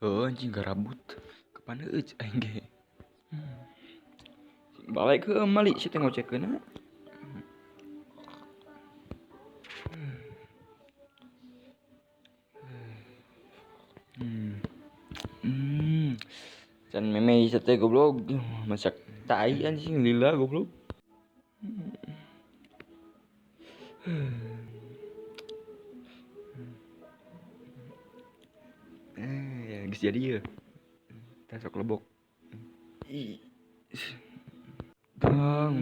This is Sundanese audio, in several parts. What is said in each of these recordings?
Heuh anjing garabut. Kapan heueuh aing ge. Balik heueuh mali si teh ngocekeunna. Can meme ieu teh goblok. Masak tai anjing lila goblok. Ya geus jadi ye. Tah sok lebok. Ih. Bang,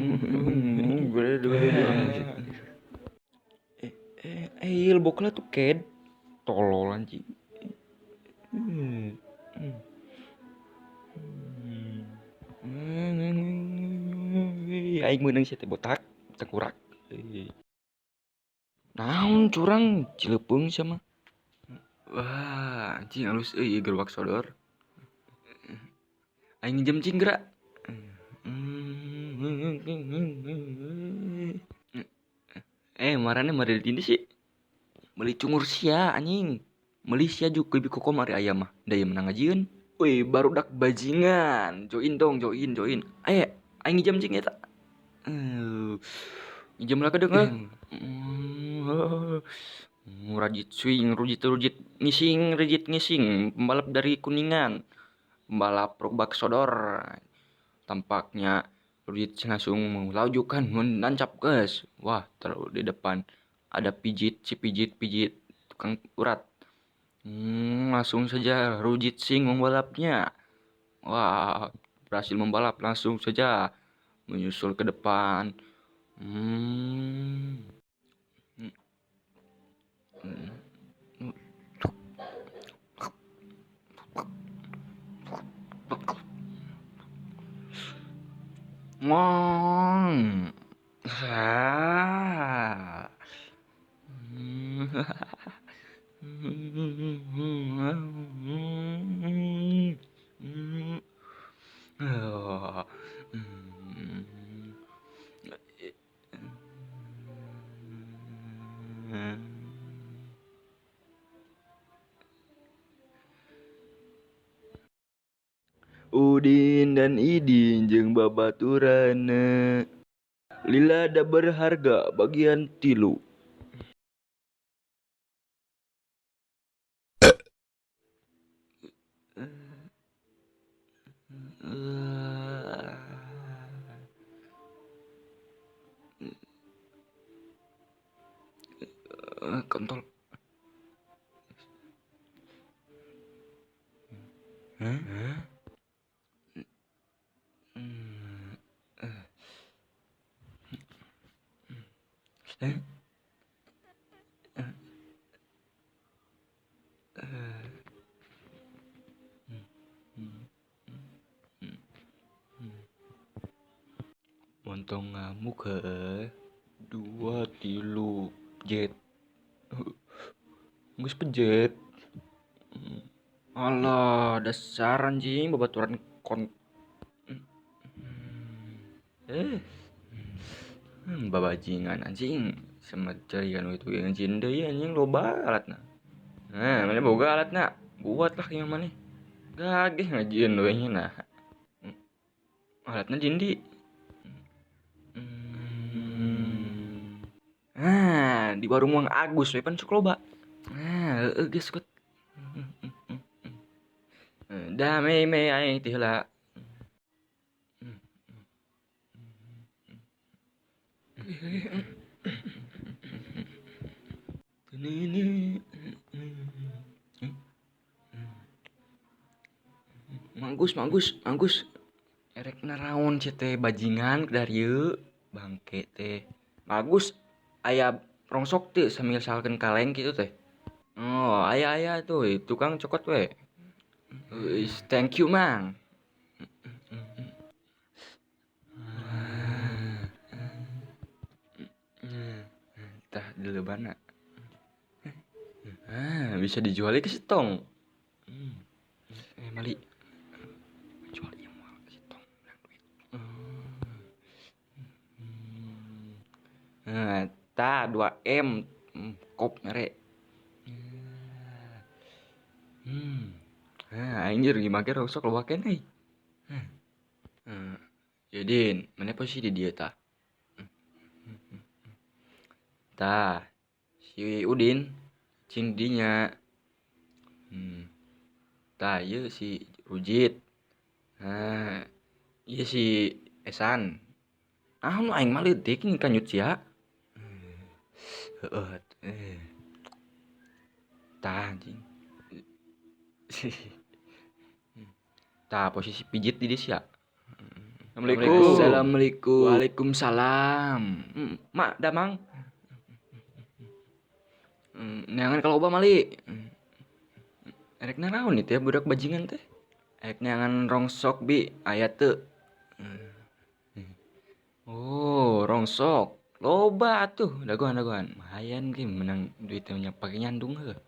lebok lah tuh ked. Tolol anjing. Aing meunang sia teh botak, tengkurak. Naon curang cileupeng sia mah. Wah, anjing halus euy ieu gerobak sodor. Aing nginjem cing geura. Marane mari di sih. Meuli cungur sia anjing. Meuli sia juk bibi kokom ari aya mah. Da ieu menang ngajieun. Wih, barudak bajingan. Join dong, join, join. Aing nginjem cing eta. Nginjem lah kedeung heuh. Rajit swing, rujit rujit ngising, rujit ngising, pembalap dari Kuningan, pembalap gerobak sodor. Tampaknya Rujit langsung melajukan menancap gas. Wah, terlalu di depan ada pijit, si pijit, pijit tukang urat. Langsung saja Rujit Singh membalapnya. Wah, berhasil membalap, langsung saja menyusul ke depan. Ngong. Udin dan Idin jeung babaturanna. Lila da berharga bagian 3. Kontol. Hah? Montong ngamuk heuh. 2 3 jet. Geus pejet. Alah, dasar anjing babaturan kon. Babajingan anjing sama carian itu yang anjing deui anjing loba alatna. Nah, mana boga alatna? Buatlah yang mana. Gageh ngajieun we nya nah. Alatna jindi. Nah, di warung Mang Agus we pan sok loba. Nah, heueuh geus kot. Dah mei mei aing teh heula. Manggus, manggus, manggus. Erek naraon sia teh bajingan dari ieu bangke teh. Bagus aya rongsok teu sambil salkeun kaleng kitu teh. Oh, aya-aya tuh tukang cokot we. Wis, thank you, Mang. Tah dilebana. Ah, bisa dijual ke si tong. Mali. Jual ieu moal ke si tong menang duit. Nah, tah 2M kop mere. Anjir gimana rongsok loba keneh. Yudin, mana posisi di dieu tah? Tah, si Udin cing dinya. Tah ieu si Rujit. Nah, ieu si Esan. Ah, nu aing mah leutik kanjut sia. Heeh. Tah anjing. Tah posisi pijit di dieu sia. Assalamualaikum. Assalamualaikum. Waalaikumsalam. Mak damang. Neangan kalau loba mali. Erek naraon ieu teh budak bajingan teh? Erek neangan rongsok bi aya teu. Oh, rongsok. Loba atuh dagoan-dagoan. Lumayan ge menang duit teh nya pake nyandung heuh.